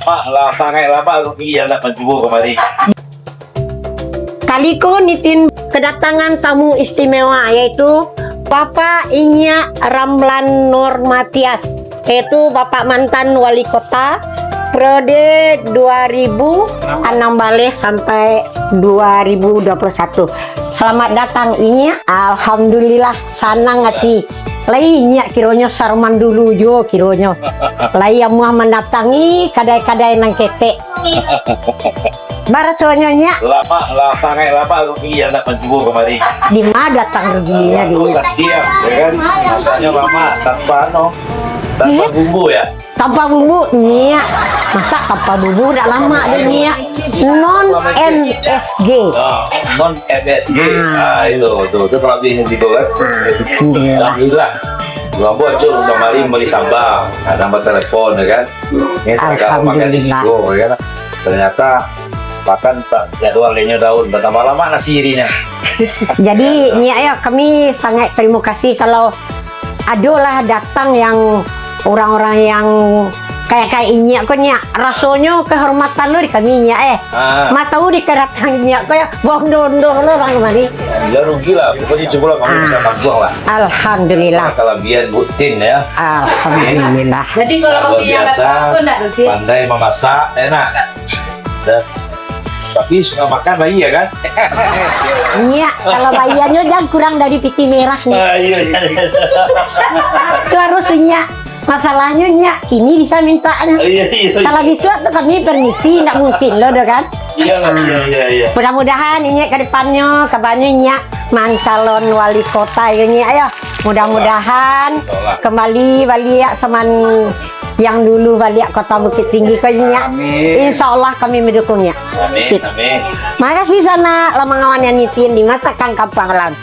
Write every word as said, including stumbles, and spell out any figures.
Lah, lah sangaik lah, Pak, rugi yang nak mancubo kamari. Kali ko Nitin kedatangan tamu istimewa, yaitu Bapak Inyiak Ramlan Nur Matias, yaitu Bapak mantan Wali Kota periode dua ribu anam baleh sampai dua ribu dua puluh satu. Selamat datang, Inyiak. Alhamdulillah, sanang ati. Lai Inyiak kironyo saruman dulu juo kironyo. Lai amuah mandatangi kadai-kadai nan ketek. Barasonyo, Nyiak? Lama lah, sangaik lama rugi yang nak mancubo kamari. Di ma datang ruginya, di? Rugi ya, ya kan? Masaknyo lama, tanpa anu, tanpa Eh? bumbu ya. Tanpa bumbu, Nyiak. Masak tanpa bumbu dak lama deh, Nyiak. Non M S G. Ah, non M S G. Ah. Ah, itu, tu, tu kalabiahnyo tigo kan. Iya. Alhamdulillah. Bulan buat cuk kamari bali samba. Kadang batelefon ya kan. Ini terkadang makan di Alhamdulillah. Siko ya kan. Ternyata makan tak jadwal lainnya daun. Bertambah lama nasi irinya. Jadi, Nyiak ya, kami sangat terima kasih kalau adolah datang yang orang-orang yang kayak-kayak Inyiak ko, Nyiak. Rasonyo kehormatan lo di kami, Nyiak, eh. Ah. Ma tau di kedatangan Inyiak ko ya, bondo-bondo lo urang kamari. Ya rugi lah, pokoknya cukup lah, kami Ah. bisa tampuang lah. Alhamdulillah. Kalabiahan Butin ya. Alhamdulillah. Jadi kalau Luar kopi yang biasa, datang tu ndak rugi. Pandai mamasak, enak. Dan, tapi suka makan bayi ya kan? Nyiak, kalau bayiannyo jangan kurang dari piti merah ni. Ah, iya, iya, iya. Tu harus Nyiak. Masalahnyo Nyiak, kini bisa mintaknyo. Iya, iya, iya. Kalau bisuak tu kami permisi, ndak mungkin lo doh kan? Iya lah, iya, iya, iya. Mudah-mudahan Inyiak ke depannyo, kabanyo Inyiak mancalon wali kota yo, Nyiak, yo. Mudah-mudahan Insyaallah. Kembali baliak saman yang dulu baliak Kota Bukittinggi ko, Nyiak. Amin. Insyaallah kami mendukung, Nyiak. Amin, Sip. Amin. Makasih sanak, lah mangawan Nitin di Masakan Kampung Halaman.